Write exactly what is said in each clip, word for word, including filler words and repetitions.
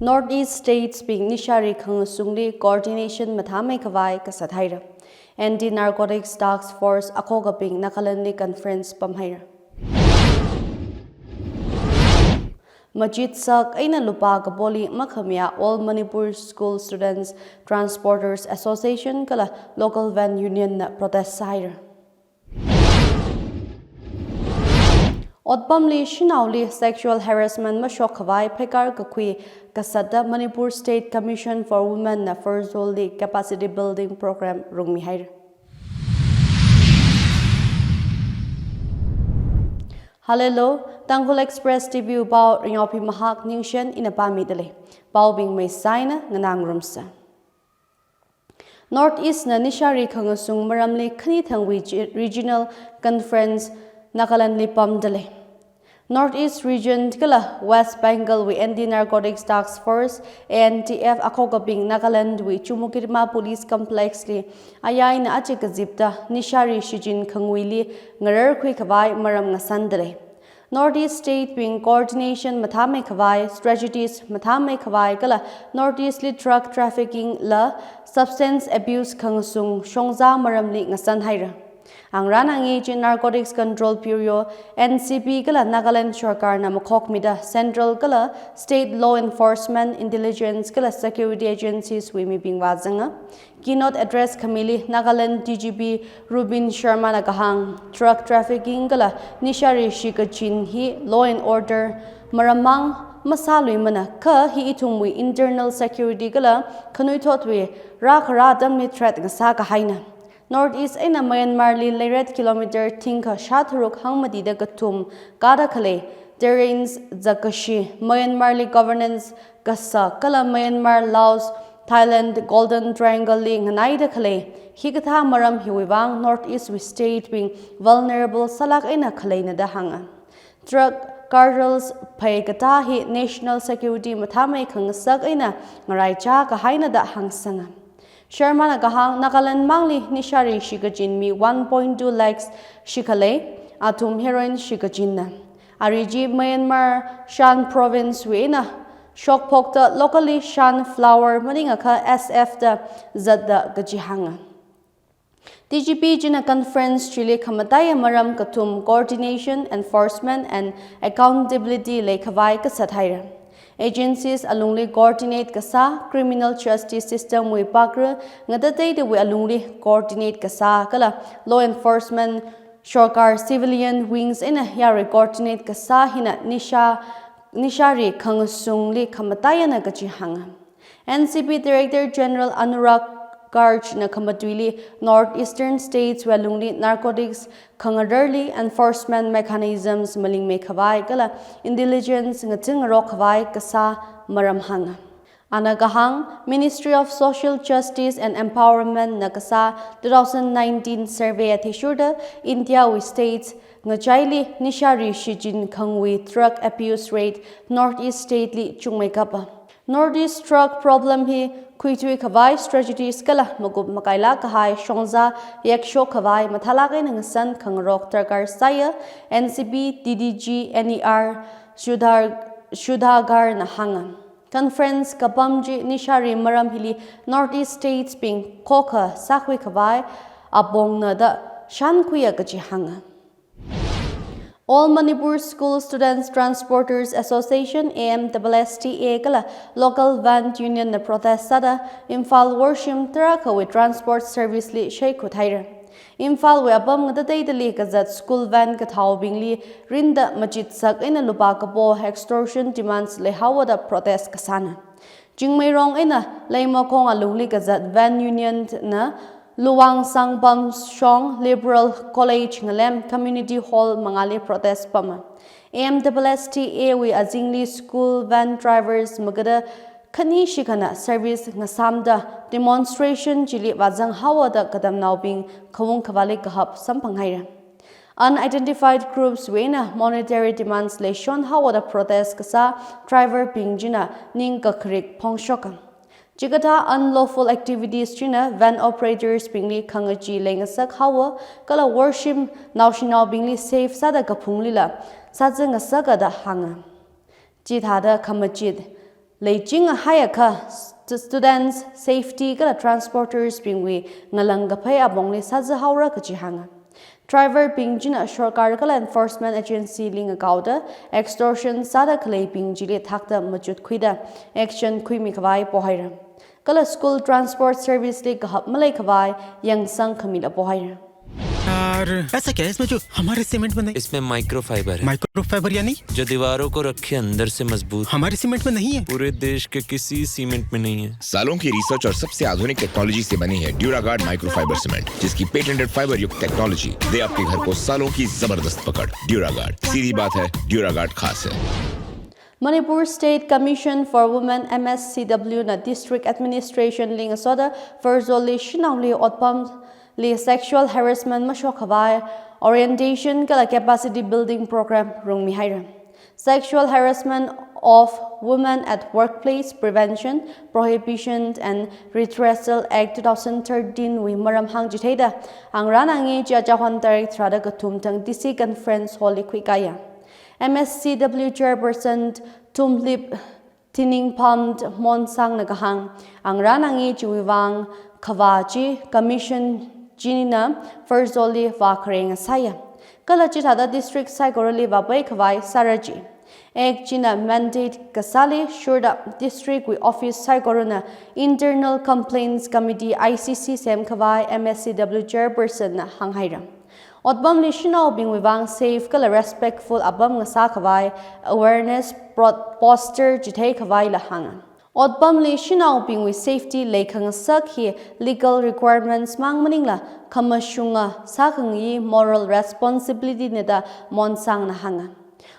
North East States bing nishari khangasungli coordination mathāmei khavai kasat haira. Anti-Narcotics Task Force akhokabing Nagaland li conference pamhaira. Machit sak eina lupā kapoli makhamayā All Manipur School Students Transporters Association kala Local Van Union na protest sāhaira. Otpamli shanaoli sexual harassment mashok khavai pheikar kakhui kasatda Manipur State Commission for Women na First Zone li capacity building program rungmihaira. Hallelujah, Tangkhul Express T V pao Ringyaophi Mahak Ningshen ina pāmidalei. Paobing maisai eina nganāngarumsa. North East na nishari khangasung maramli khani thangwui chi-, regional conference Nagaland li pamdalei. North East region kala West Bengal wui Anti-Narcotics Task Force, A N T F akhokabing Nagaland wui Chumukedima Police Complex li ayā eina aja kazipda nishari shichin khanguili ngararkhui khavai maram ngasandalei. North East State bing coordination mathāmei khavai, strategies mathāmei khavai kala North East li drug trafficking la substance abuse khangasung shongza maramli ngasanhaira. Angrān angei chi Narcotics Control Bureau, N C B kala Nagaland Sarkar na makhokmida central kala state law enforcement, intelligence kala security agencies wui mibing vāzanga. Keynote address khamili Nagaland D G P Rubin Sharma na kahāng, drug trafficking kala nishari shikachin hi law and order maram mang masāluimana kha hi ithumwui internal security kala khanuithotwui rākhara atamli threat ngasā kahaina. North East eina Myanmar li leiret kilometer thingkha shātharuk hangmatida kathum kāda khalei terrains zakkashi, Myanmar li governance kasak kala Myanmar, Laos, Thailand Golden Triangle li nganaida khalei. Hikathā maram hiwui vang North East wui state bing vulnerable sālāk eina khaleina da hānga. Drug cartels phei katā hi national security mathāmei khangasak eina ngaraichā kahaina da hāngsanga. Sharma na kahāng, Nagaland mangli nishari shikachin mi one point two lakhs shikhalei, athum heroin shikachinna. Ari chi Myanmar Shan Province wui eina shokphokta locally Shan Flower maningakha S F da zatda kaji hānga. D G P china conference chili khamataiya maram kathum coordination, enforcement and accountability leikhavai kasat haira. Agencies alungli coordinate kasā, criminal justice system wui pakra ngatateidawui alungli coordinate kasā kala law enforcement, sarkar, civilian wings eina yarui coordinate kasā hina nisha, nishari khangasungli khamataiyana kaji hānga. N C B Director General Anurag Garg na khamatuili North Eastern States wui alungli narcotics khangararli enforcement mechanisms malingmei khavai kala intelligence ngaching ngarok khavai kasā maram hānga. Ana kahāng, Ministry of Social Justice and Empowerment na kasā two thousand nineteen survey athishurda India wui states ngachaili nishari shichin khangwui drug abuse rate North East state li chungmeikapa. North East drug problem hi khuithui khavai strategies kala makup makailāk kahai shongza yakshok khavai mathālāk eina ngasan khangarok darkar sāya, N C B D D G N E R Sudhar, Sudhakar na hānga. Conference kapam chi nishari maram hili North East states bing khokha sākhui khavai apongna da shānkhuiya kaji hānga. All Manipur School Students Transporters Association, A M S S T A, kala Local Van Union na protest sāda Imphal worshim tarākhawui transport service li shaikhut haira. Imphal wui apam ngatateidali kazat school van kathaobingli rinda machitsak eina lupā kapo extortion demands leihaowa da protest kasāna. Chingmeirong eina Leimakhong alungli kazat Van Union na Luwang Sangpam Shong Liberal College ngalem Community Hall mangāli protest pama. A M S S T A wui azingli school van drivers magada khani shikhana service ngasāmda demonstration chili vāzanghaowa da katamnaobing khavung khavāli kahap samphang haira. Unidentified groups wui eina monetary demands leishonhaowa da protest kasā driver bing china ning kakharik phongshoka. Chikathā unlawful activities china van operators bingli khangachee leingasakhaowa kala worshim naoshinaobingli safe sāda kaphunglila sāzangngasaka da hānga. Chithāda khamachit leichinga haiakha st-, students safety kala transporters bingwui ngalang kaphai apongli sāzāhaora kaji hānga. Driver bing china sorkar kala enforcement agency li ngakaoda extortion sāda khaleibing chili thakta machut khuida action khuimi khavai pohaira. Kala school transport service li kahap malei khavai yangsang khamila pohaira. यार, ऐसा क्या है इसमें जो हमारे सीमेंट में नहीं? इसमें माइक्रोफाइबर है। माइक्रोफाइबर यानी? जो दीवारों को रखे अंदर से मजबूत। हमारे सीमेंट में नहीं है। पूरे देश के किसी सीमेंट में नहीं है। सालों की रिसर्च और सबसे आधुनिक टेक्नोलॉजी से बनी है ड्यूरागार्ड माइक्रोफाइबर सीमेंट, जिसकी पेटेंटेड फाइबर युक्त टेक्नोलॉजी दे आपके घर को सालों की जबरदस्त पकड़। ड्यूरागार्ड, सीधी बात है, ड्यूरागार्ड खास है। Manipur State Commission for Women, M S C W na district administration li ngasoda Pherzawl li shanaoli otpamli sexual harassment mashok khavai orientation kala capacity building program rungmi haira. Sexual harassment of women at workplace, prevention, prohibition and redressal act two thousand thirteen wui maram hāngchitheida, angrān angi chi achāhon tarik tharāda kathum thang D C conference hall li khuikaya. M S C W chairperson Thumlip Thiningpham Monsangna kahāng, angrān angi chiwui vang khavā chi commission china Pherzawl li vākhareng sāya. Kala chithāda district saikorali vāpai khavai sāra chi. Act china mandate kasāli shurda district wui office saikorana Internal Complaints Committee, I C C, sem khavai M S C W chairperson na hānghaira. Otpamli shanaobingwui vang safe kala respectful apam ngasā khavai awareness pro-, poster chithei khavaila hānga. Otpamli shanaobingwui safety leikhangasak hi legal requirements mang maningla khamashunga sākhangayi moral responsibility na da Monsangna hānga.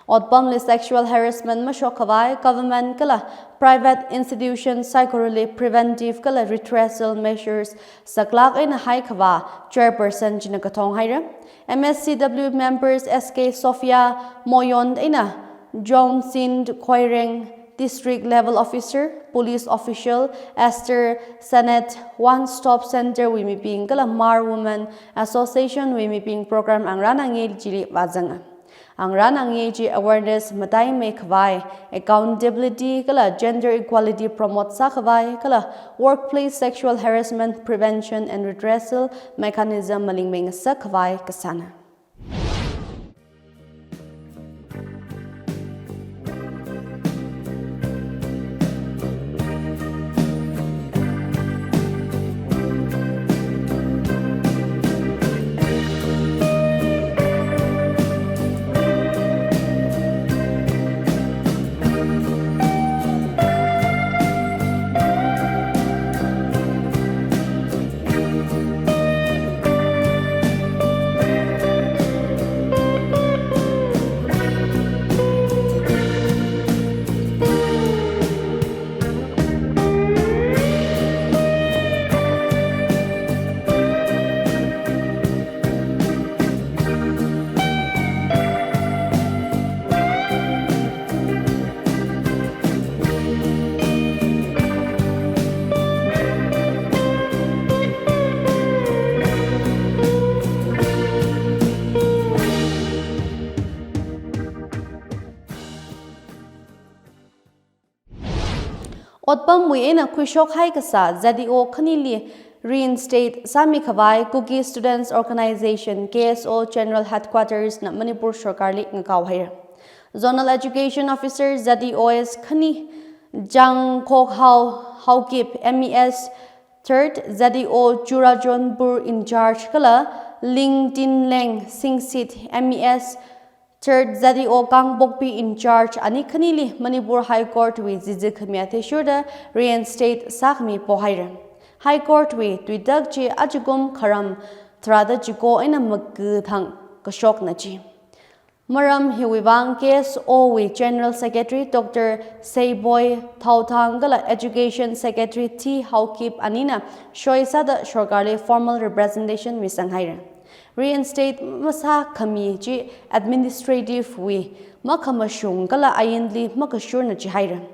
Otpamli sexual harassment mashok khavai government kala private institution saikorali preventive kala redressal measures saklāk eina hai khavā chairperson china kathong haira. M S C W members S K Sophia Moyon eina Johnson Khoireng, district level officer, police official, Esther Sanet, One Stop Center wui mibing kala Hmar Women Association wui mibing program angrān angi chili vāzanga. Angrān angi chi awareness mataimei khavai, accountability kala gender equality promote sā khavai kala workplace sexual harassment prevention and redressal mechanism malingmei ngasak khavai kasāna. Otpamwui eina khuishok haikasā Z D O khanili reinstate sāmi khavai Kuki Students Organization, K S O, General Headquarters na Manipur sorkarli ngakao haira. Zonal Education Officer Z D O S khani Jangkhokhao Haokip, M E S, third Z D O Churachandpur in charge kala Lingtinleng Singsit, M E S, third Z D O Kangpokpi in charge ani khanili Manipur High Court wui zizi khami athishurda reinstate sākhami pohaira. High Court wui tuitak chi ajakum kharam tharāda chiko eina maga thang kashokna chi. Maram hiwui vang K S O wui General Secretary Doctor Seiboi Thaothang kala Education Secretary T Haokip anina soi sāda sorkarli formal representation misang haira. Reinstate masākhami chi administrative wui makhamashung kala ainli makashurna chihaira.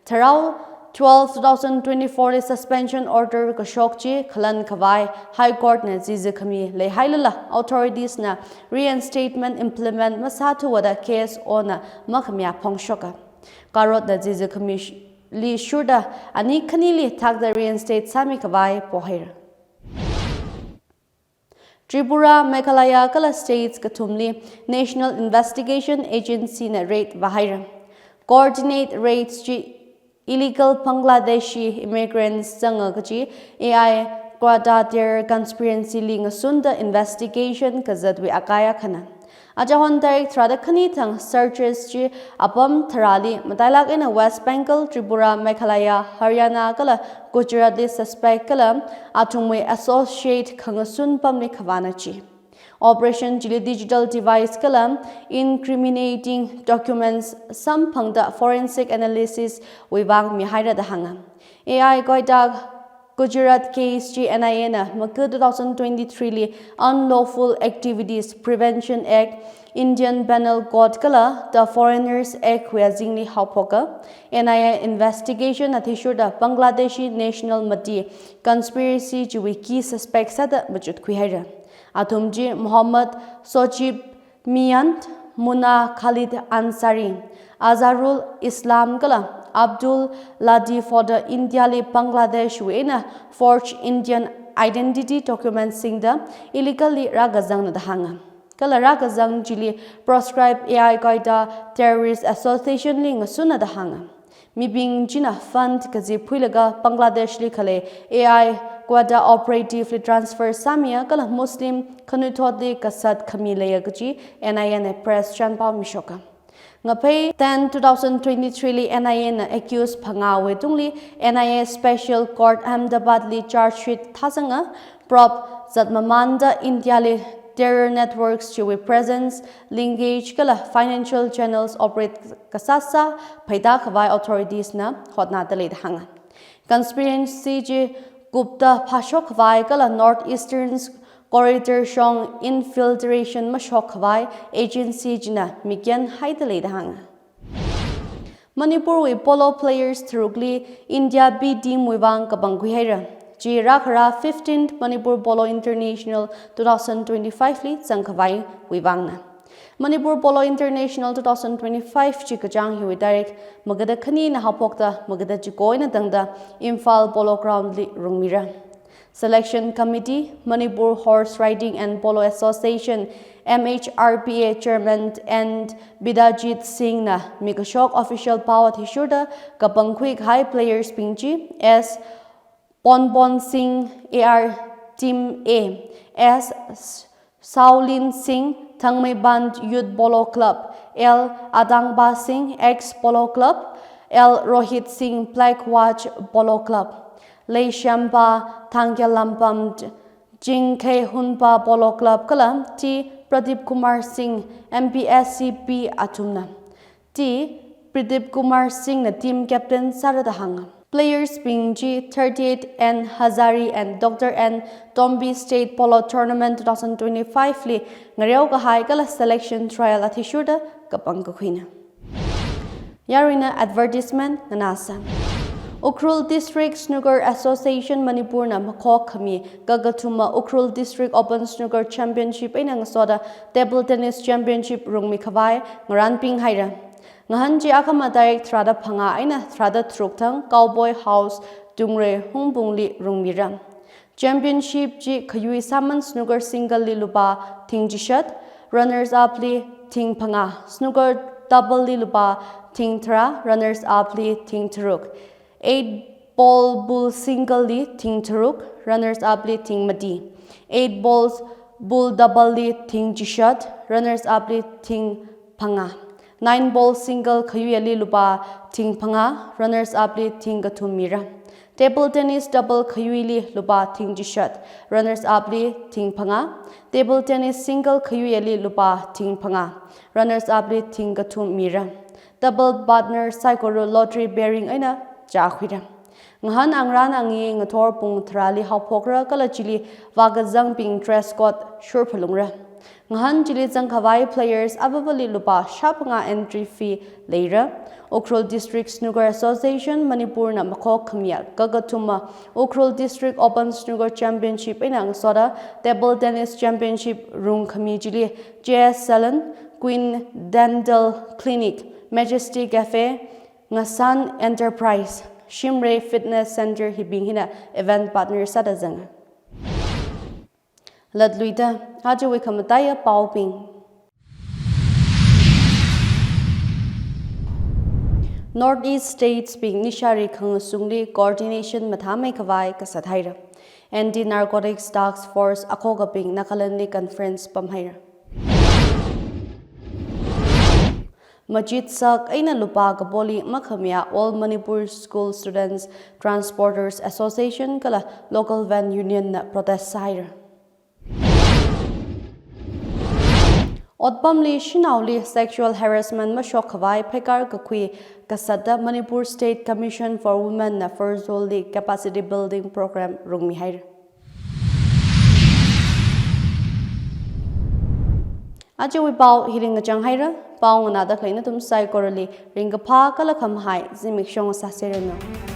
Tharao twelve, two thousand twenty-four li suspension order kashok chi khalan khavai High Court na zizi khami leihailala authorities na reinstatement implement masāthuwada K S O na makhamayā phongshoka. Karotna zizi khami sh-, li shurda ani khanili thakda reinstate sāmi khavai pohaira. Tripura, Meghalaya kala states kathumli National Investigation Agency na raid vāhaira. Coordinate raids chi illegal Bangladeshi immigrants zanga kaji A I Quetta terror conspiracy li ngasunda investigation kazatwui akai akhana. Achahon tarik tharāda khani thang searches chi apam tharāli matailak eina West Bengal, Tripura, Meghalaya, Haryana kala Gujarat li suspect kala athumwui associate khangasun pamli khavāna chi. Operation chili digital device kala incriminating documents samphangda forensic analysis wui vang mihaira da hānga. A I Quetta Gujarat case chi N I A na maka two thousand twenty-three li Unlawful Activities Prevention Act, Indian Penal Code kala The Foreigners Act wui azingli haophoka. N I A investigation athishurda Bangladeshi national mati conspiracy chiwui key suspect sāda machutkhui haira. Athum chi Mohammad Sojib Mian, Muna Khalid Ansari, Azharul Islam kala Abdul Latif Hodar India li Bangladesh wui eina forged Indian identity documents singda illegally rākazangna da hānga. Kala rākazang chili proscribed A I Quetta Terrorist Association li ngasuna da hānga. Mibing china fund kazip phuilaga Bangladesh li khalei A I Quetta operative li transfer sāmiya kala Muslim khanuithotli kasat khami leiya kaji N I A na press chānpao mishoka. Ngaphei ten two thousand twenty-three li N I A na accused phangāwui tungli N I A Special Court Ahmedabad li charge sheet thāzanga. Probe zatmamānda India li terror networks chiwui presence, linkage kala financial channels operate kasāsā pheida khavai authorities na hotnada lei da hānga. Conspiracy chi kupda phāshok khavai kala North Eastern Corridor shong infiltration mashok khavai agency china mikyan haida lei da hānga. Manipur wui polo players tharukli India B team wui vang kapangkhui haira. Chi rākhara fifteenth Manipur Polo International two thousand twenty-five li zang khavai wui vangna. Manipur Polo International two thousand twenty-five chi kachāng hiwui tarik magada khanina haophokta magada chiko eina tangda Imphal Polo Ground li rungmira. Selection Committee, Manipur Horse Riding and Polo Association, M H R P A Chairman N Bidajit Singh na mikashok official pao athishurda kapangkhui kahai players bing chi S Ponpon Singh, A R Team A, S Saolin Singh, Thangmeiband Youth Polo Club, L Adangba Singh, Ex Polo Club, L Rohit Singh, Black Watch Polo Club, Leishemba Thangkhelampam, Jingkhei Hunpa Polo Club kala T Pradeep Kumar Singh, M P S C B athumna. T Pradeep Kumar Singh na team captain sāra da hānga. Players bing chi thirty-eight N Hazari and Doctor N Tombi State Polo Tournament two thousand twenty-five li ngareo kahai kala selection trial athishurda kapangkakhuina. Yaruina advertisement nganāsa. Ukhrul District Snooker Association Manipur na makhok khami kakathuma Ukhrul District Open Snooker Championship eina ngasoda Table Tennis Championship rungmi khavai ngarānping haira. Ngahān chi akhama tarik tharāda phangā eina tharāda tharuk thang Cowboy House, Dungrei Hungpungli rungmira. Championship chi khayui sāman snooker single li lupā thing chishat, runners up li thing phangā, snooker double li lupā thing tharā, runners up li thing tharuk, eight ball bull single li thing tharuk, runners up li thing mati, eight balls bull double li thing chishat, runners up li thing phangā, nine ball single khayuili lupā thing phangā, runners up li thing kathum mira. Table tennis double khayuili lupā thing chishat, runners up li thing phangā. Table tennis single khayuili lupā thing phangā, runners up li thing kathum mira. Double partner saikora lottery bearing eina chākhuira. Ngahān angrān angi ngathor pung tharāli haophokra kala chili vākazangbing dress code shurphalungra. Ngahān chili zangkhavai players avāvali lupā shāphangā entry fee leira. Ukhrul District Snooker Association Manipur na makhok khamiya kakathuma Ukhrul District Open Snooker Championship eina ngasoda Table Tennis Championship rungkhami chili J S Salon, Queen Dental Clinic, Majesty Cafe, Ngasan Enterprise, Shimray Fitness Center hibing hina event partner sāda zanga. Latluida, ajawui khamataiya paobing. North East States bing nishari khangasungli coordination mathāmei khavai kasat haira. Anti-Narcotics Task Force akhokabing Nagaland li conference pamhaira. Machit sak eina lupā kapoli makhamiya All Manipur School Students Transporters Association kala Local Van Union na protest sāhaira. Otpamli shanaoli sexual harassment mashok khavai phaikar kakhui kasatda Manipur State Commission for Women na Pherzawl li capacity building program rungmihaira. Ajawui pao hili ngachang haira, pao nganāda khalei nathum saikorali ringkaphā kala khamahai zimiksho sāseranu.